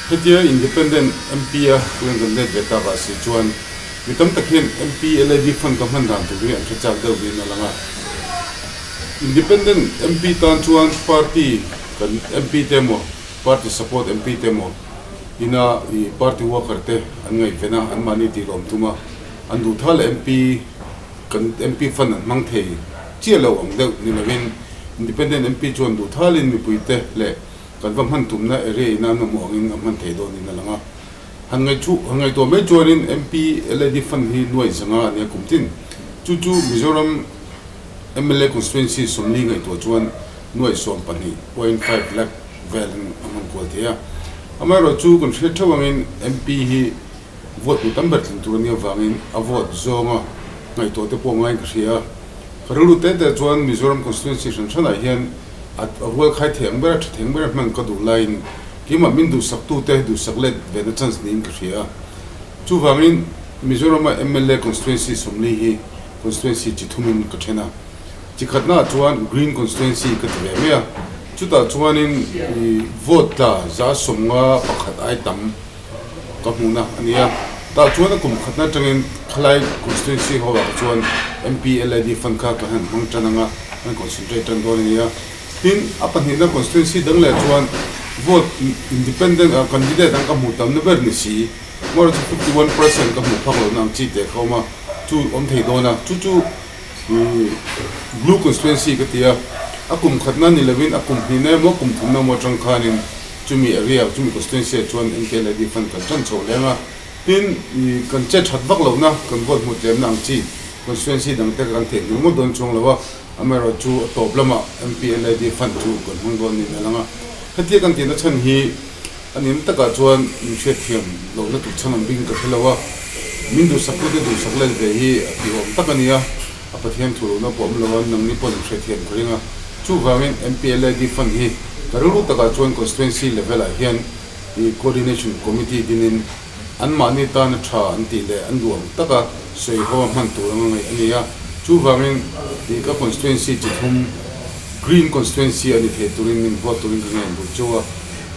Hetia Independent MP a kan kan let ve tak ah si chuan mi tam tak hian MP LAD fund ka hman dan tur hi an hre chak deuh niin a lang a. Independent MP tan chuan party kan MP te emaw party support MP te emaw ina ih party worker te an ngaihven a, anmahni tih lawm thum a, an duh thal MP kan MP fund an hmang thei chiah lo ang deuh ni lovin Independent MP chuan duh thalin mipui te leh kan va hman tumna area ina an mamawh angin a hman thei dawnin a lang a. Han ngaihchuh han ngaihtuah mai chuanin MP LAD fund hi nuaih zanga a nia kum tin. Chu chu Mizoram mla constituency 40 ngaihtuah chuan nuaih 12.5 lakh velin a hman kual thei a. Amaherawhchu kan hriat theuh angin MP hi vote hmu tam ber tling tur a nih avangin a vote zawnga ngaihtuah te pawh ngaiin ka hria a. Ka rilru te te chuan Mizoram constituency hran hranah hian a rual khai thei ang ber a tha thei ang ber a hman ka duh laiin keimah min duhsaktute duhsak let ve na chance niin ka hria a. Chuvangin Mizorama mla constituency 40 hi constituency chi thumin ka then a. Chi khatnaah chuan Green constituency ka ti ve mai a. Chutah chuanin vote tla 51 ai tam ka hmuhna a ni a. Tah chuan a kum khatna atangin khalai constituency ho ah chuan MP LAD fund kha kan han hmang tan anga kan concentrate tan dawn a ni a. Tin, a pahnihna constituency dang leh chuan vote independent candidate ang ka hmuh tamna ber ni si, more chu 51% ka hmuh phak lohna ang chi teh kha awm a, chu awm thei dawn a. Chu chu blue constituency ka ti a, a kum khatna ni lovin a kum hnihna emaw kum thumna emaw atang khanin chumi area chumi constituency ah chuan MKLAD fund kan tan chho leng a, tin kan che that vak lohna kan vote hmuh tlemna ang chi constituency dang te kan theihnghilh ngawt dawn chuang lo a, amaherawh chu a tawp lamah MPLAD fund chu kan hmang dawn niin a lang a, hetia kan tihna chhan hi a nim takah chuan min hriatthiam lohna tur chhan awm bik in ka hre lo a, min duhsaktute duhsak let ve hi a tihawm tak a ni a, a Pathian thu lohna pawh awm lo a, nangni pawh in hriatthiam ka ring a, chuvangin MPLAD fund hi ka rilru takah chuan constituency level ah hian i coordination committee dinin anmahni tana tha an tih leh an duh ang taka sawi ho a hman tur anga ngaih a ni a, chuvangin i ka constituency chi thum green constituency a ni thei turin min vote turin ka ngen duh chu a,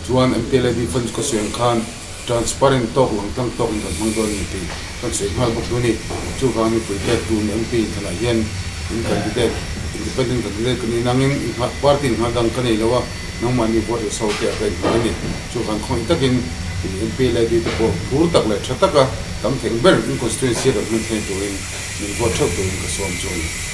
chuan MPLAD fund chu ka sawi ang khan Transparent tawk lang tlang tawkin kan hmang dawn a ni tih kan sawi nghal bawk dawn a ni. Chuvang mipuite tun MP inthanah hian in candidate, independent candidate ka nih nangin party in nghal dang ka nei lo a, nangmahni vote leh saute ah ka inhmang a ni. Chuvang khawngaih takin MP leh ID te pawh phur tak leh tha taka tam theng ber in constituency a kan hman thei turin min vote theuh turin ka sawm chu a ni.